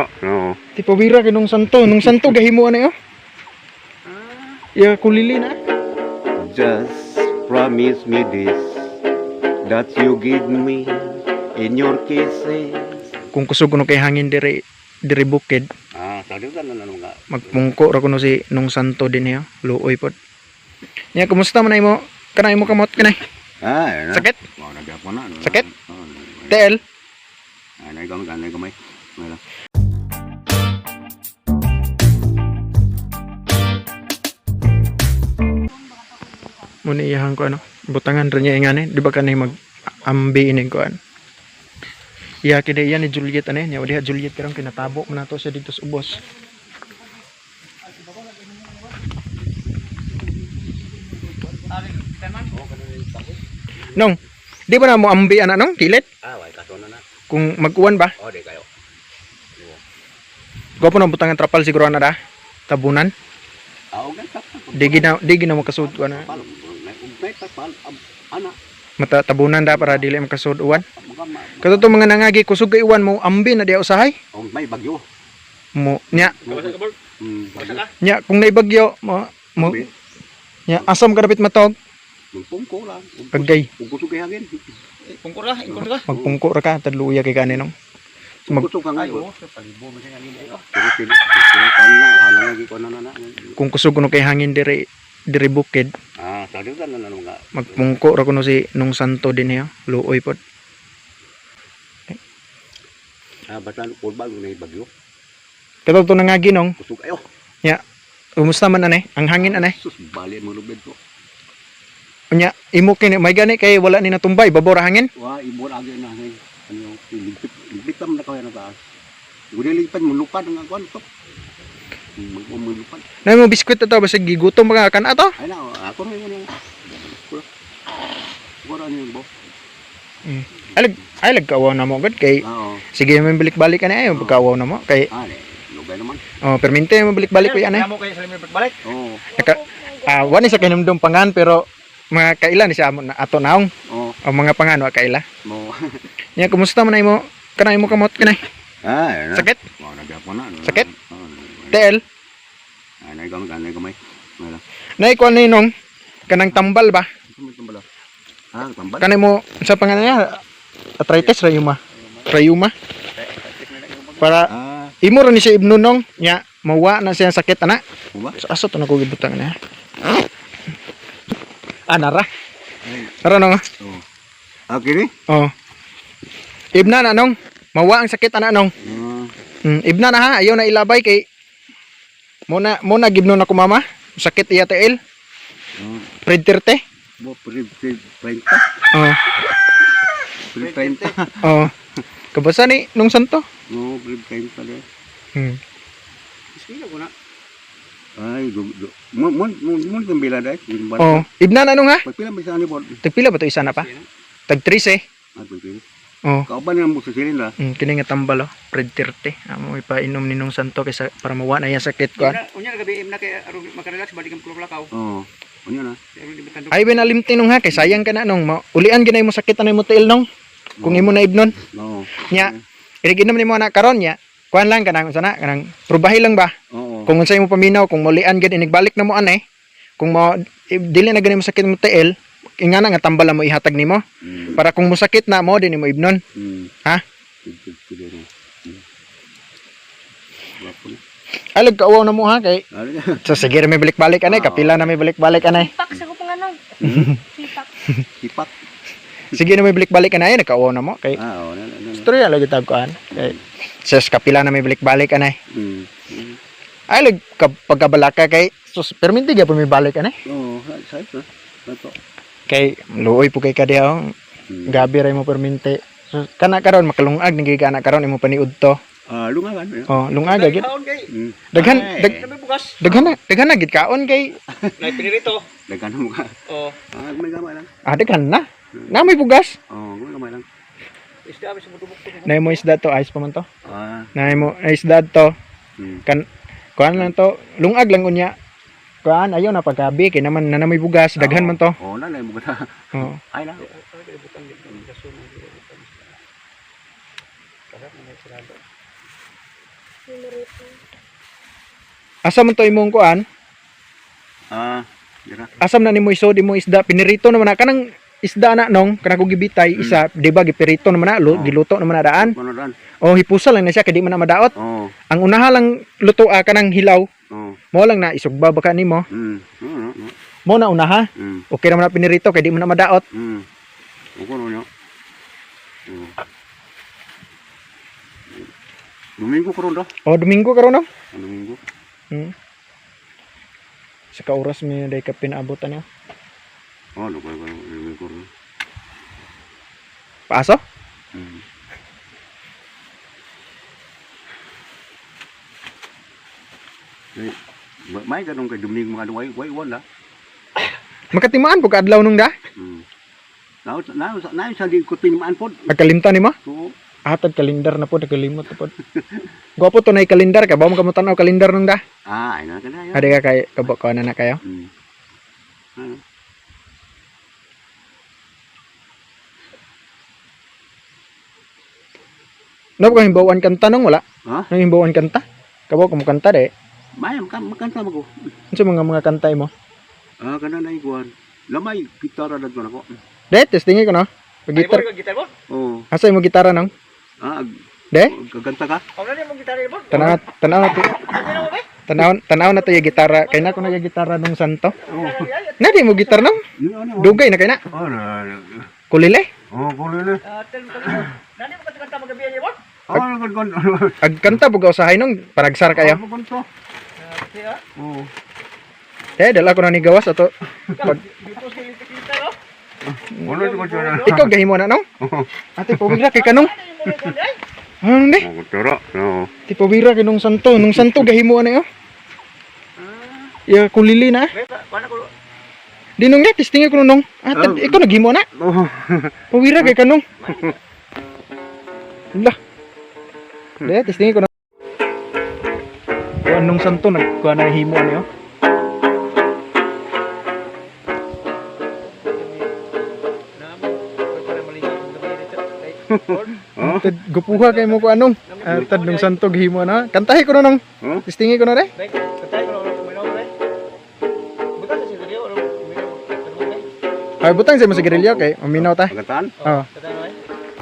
Oo. Tipawira kay nung santo, nung santo gahimo ana yo. Ya kulili na. Just promise me this, that you give me in your kisses. Kung kusog kuno kay hangin dire dire bukid, Ah, sabi ka na na nga. magpungko ra kuno si nung santo din niya, luoy pod. Nya kumusta man na imo? Kanay mo kamot kanay. Ah, na. Sakit? Oh, nagyapon na. Sakit? Oh, TL. Ay, gamay, gamay, gamay. Wala. Muna iyahan ko ano, butangan ra niya ingani, di ba kanay mag ambi ining kuan. Iya kini iya ni Juliet ano niya, diha Juliet karon kinatabo man nato siya dito sa ubos. Nong, di ba na mo ambi ana nong kilit? Ah, way kaso na na. Kung mag-uwan ba? Oh, di kayo. Gwapo na butangan trapal siguro ana da. Tabunan. Ah, okay, tap. Di gina makasud ana. Pal, may tapal, ana, Mata tabunan da para dili makasud uwan. mga ma, Kato to mga nangagi kusog kay uwan mo ambi na diya usahay. oh, may bagyo. Mo nya Bagyo. nya kung naibagyo mo mo nya asam ka dapit matog Magpungko lang. pagay Ug kusog kay hangin. Pungko ra, ingkon ra. magpungko ra ka tadluya kay kaninong. Kusog ka Ay, ngayon. oh, palibo man siya kanina. Oh. Pero sila, sila kan na, halang lagi ko na na na. Kung kusog kuno kay hangin dire dire bukid, Ah, sabi ka na na nga. magpungko ra kuno si nung santo din niya, luoy pod. Ah, basta kurba na bagyo. Kato to nangagi nong Kusog ayo. nya kumusta man ane ang hangin ane. Sus, bali mo lubid ko. Unya imo kini may gani kay wala ni natumbay babor hangin. Wa, ibor agi na ni. Ano, ligpit, ligpit tam na kaya na taas. Gudi ligpit mo lupad ang kuan to. Magmulupad. Na mo biskwit ato basig gigutom ka kan ato. Ay na, ako rin yun. Kula. Kula ano yun, bo? Alag alag kaawaw na mo gud kay Oo. sige man balik-balik ani ayo pagkaawaw na mo kay Ah, eh, lugay naman. oh perminte mo balik-balik ko yan eh. Kaya mo kayo sa limit balik. Oo. Naka, ah, wala ni sa kinumdum pangan pero mga kaila ni siya amo na ato naong Oo. o mga pangan wa kaila. Mo. Nya kumusta man na imo kanay mo kamot kanay? Ah, na. Sakit? Wa, nagyapon na. Sakit? TL. Ay, na gamay, gamay, gamay. Wala. Nay kuan ni nong kanang tambal ba? Tambal. Ah, tambal. Kanay mo sa pangan niya arthritis rayuma. Rayuma. Para Ah, imo ra ni siya ibno nong nya mawa na siya sakit ana. mo ba? Sa aso to na ko gibutang na. Ah, nara. Ay, Nara nong. Ah. oo. Ah, kini? Oh. Ibna na nong. Mawa ang sakit ana nong. Ah, Ibna na ha, ayaw na ilabay kay mo na gibno na ko mama. Sakit iya TL. ah. Pred 30. Bo, pre, pre, 30. Oh. Pre, 30. Oh. Kabasa ni nung santo. No, pre, 30 de. Sige ko na. Ay, do, do. Mo, mo, mo, mo, kambila dai. Oh, ibna na nung ha. Pagpila ba sa ani bo? Tagpila ba to isa na pa? Tag 3 eh. Ah, pagpila. Oh. Kauban nga mo sa silin ra. Kini nga tambal oh, Pred 30. Amo ipainom ni nung santo kaysa para mawa na iya sakit ko. Unya unya gabi im na kay aron makarelax balik ang kulakaw. Oo. Unya na. Aron di matandog. Ay ben alimti nung ha kay sayang ka na nung ulian ginay mo sakit anay mo tiil nung kung imo na ibnon. Oo. Nya, iriginom nimo na karon nya. Kuan lang kanang sana kanang probahi lang ba? Oo. Kung unsay mo paminaw kung maulian gid inigbalik na mo ane kung mo dili na gani mo sakit mo tiil ingana nga tambal mo ihatag nimo para kung mosakit na mo din mo ibnon. Ha? Sige, sige. Wapo na. Alag kaawaw na mo ha kay Ano so sige ra may balik-balik ane kapila na may balik-balik ane. Sipak sa ko panganong. Sipak. Sipat. Sige na may balik-balik ane nakaawaw na mo kay Ah, oo. Na, na, na. istorya lagi tag kuan kay sus kapila na may balik-balik ane. Ay lag pagkabalaka kay sus perminti gyapon may balik ane Oo, sa na. Ito. kay luoy po kay kadiha oh. Gabi ra mo perminte. So, kana karon makalungag ni giga na karon imo paniud to. Ah, lungagan. Eh. Oh, lungaga gid. Kaon kay. Daghan dag, Sabi bukas. daghan na daghan na gid kaon kay Nay pinirito. Daghan mo ka. Oh, Ah, may gamay lang. ah daghan na. Na may bugas. Oo, may gamay lang. Isda abi sa mudumok to. Na mo isda to, ayos pa man to. Ah, Na mo isda to. Kan kuan lang to, lungag lang unya. Kuan ayaw na paggabi kay naman na may bugas, daghan man to. Oo, na na bugas. Oh. Ay na. Ano kay butang dito kaso man butang isda. Kasap man sarado. Pinirito. Asa man to imong kuan? Ah, dira. Asam na nimo isod imong isda pinirito naman na kanang isda na nong kanang kog gibitay isa, di ba gipirito naman na, giluto naman na daan. Kuno daan. O hipusa lang na siya kay di man na madaot. Oh, Ang unaha lang luto kanang hilaw, oh. mo lang na isugba baka nimo. Oo. Mo na unaha. Okay naman na pinirito kay di man na madaot. Kuno nyo. Oh. Domingo karon da. O Domingo karon no. Ang Domingo. Sa ka oras mi day ka pinaabotan niya. Oh, no ko Domingo ron. Paaso? Eh, may ganun kay Domingo mga way way wala. Makatimaan po ka adlaw nung da. Now now now sa di ko tinimaan pod. Pagkalimtan nimo? Oo. Atad kalendar na po, nakalimot na po. Gwapo to na kalendar ka, ba mo kamo tan-aw kalendar nung da? Ah, ay na kana. Adi ka kay kabo ko na na kayo. Ano? Ano ba himbawan kanta nung wala? Ha? Nang himbawan kanta? Kabo ko mo kanta de. May makanta mo ko. Unsa mga kanta mo? Ah, kana na iguan. Lamay gitara na ko nako. De, testingi ko no. Ay, Gitar. boy, gitar mo? Oh. Asa imo gitara nang? Ah, De? gaganta ka? Ako na mo gitara mo. Tanaw tanaw na to. Tanaw tanaw na to yung gitara. Kay na ko na yung gitara nung santo. Oh. Na di mo gitara nung? Ano? Dugay na kay na. Oh, na. Kulile. Oh, kulile. Ah, tell mo kami. Nani mo kanta magabi ani mo? Oh, kon kon. Ag kanta bugaw usahay nung paragsar kayo. Oh, kon to. Siya. Oh. Eh, dala ko na ni gawas ato. Pag Dito sa kita no. Wala ko tsara. ikaw gahimo na nung? Oh. Ate pawira kay kanong. Ano ni? Oh, tsara. Oo. Ti pawira kay nung santo, nung santo gahimo na yo. Ya kulili na. May kuan ako. Di nung ne, testingi ko nung. Ah, ikaw naghimo na. Oh. Pawira kay kanong. Lah. De, testingi ko na. Kuan nung santo nagkuan na himo na yo. Namo para maligo gabi dito. Kay Oh. Tad gupuha kay mo ko anong. Ah, tad nung santo gihimo na. Kantahi ko na nung. Oh. Testingi ko na re. Bay, katay ko na kuminaw bay. Bukan sa siguro ro kuminaw. Ay butang sa mo sa grilyo kay uminaw ta. Pagkataan? Oh. Katay mo ay.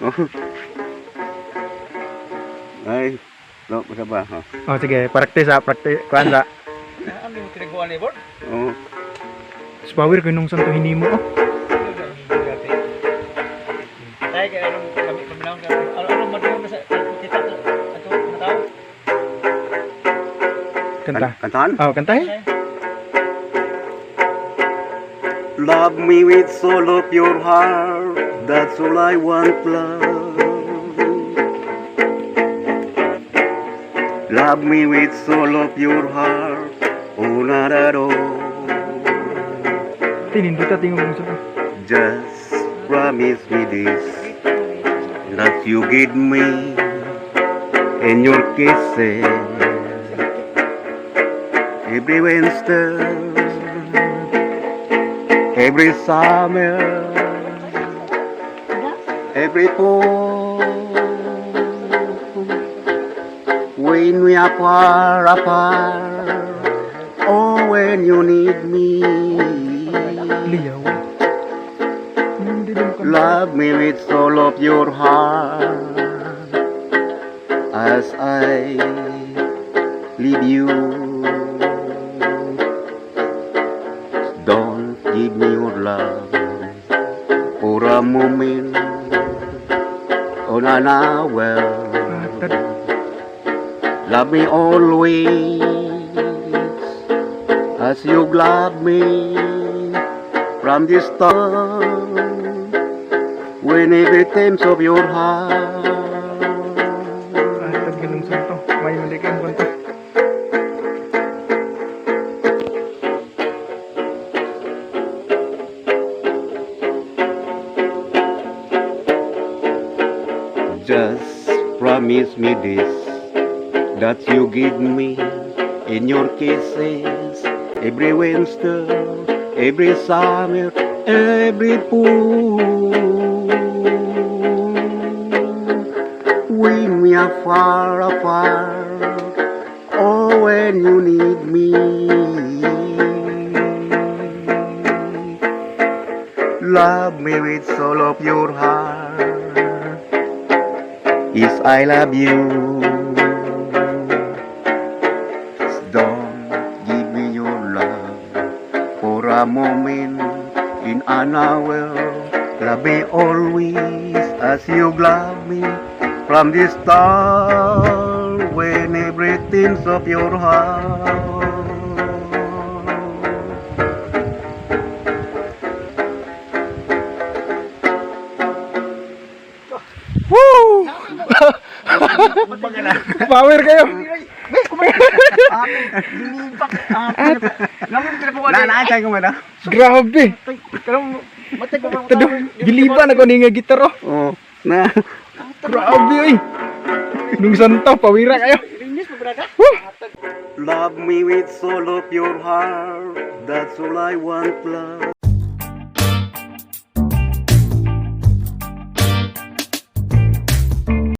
Oh. Ay. No, basta ba? Oh. Oh sige, practice ha, practice kuan sa. Ano yung tinaguan ni board? Oh. Spawir ko nung santo hinimo oh. Tay kay aron kami paminaw ka. Aron aron madungog na sa kita to ato mga tao. Kanta. Kantaan? Oh, kantahi. Love me with all of your heart. That's all I want, love. Love me with all of your heart. Oh, not at all. Tininduta tingog nung santo. Just promise me this, that you give me in your kisses every winter, every summer, every fall. When we are far apart, oh, when you need me. Liyaw. Hindi din kanta. Love me with all of your heart as I leave you. Don't give me your love for a moment or an hour. Tad Love me always as you love me from the start. When every times of your heart. Tad ganung santo. May mali kay mo kanta. Just promise me this, that you give me in your kisses every winter, every summer, every pool. When we are far apart, when you need me. Love me with all of your heart. Yes, I love you. Don't give me your love for a moment in an hour. Love me always as you love me from the start when everything's of your heart. Woo! Power kayo. Na na ko man. Grabe. Tado, giliba na ko ni nga gitar oh. Oh, na. Grabe oy. Nung santo pawira kayo. Love me with all of your heart. That's all I want, love.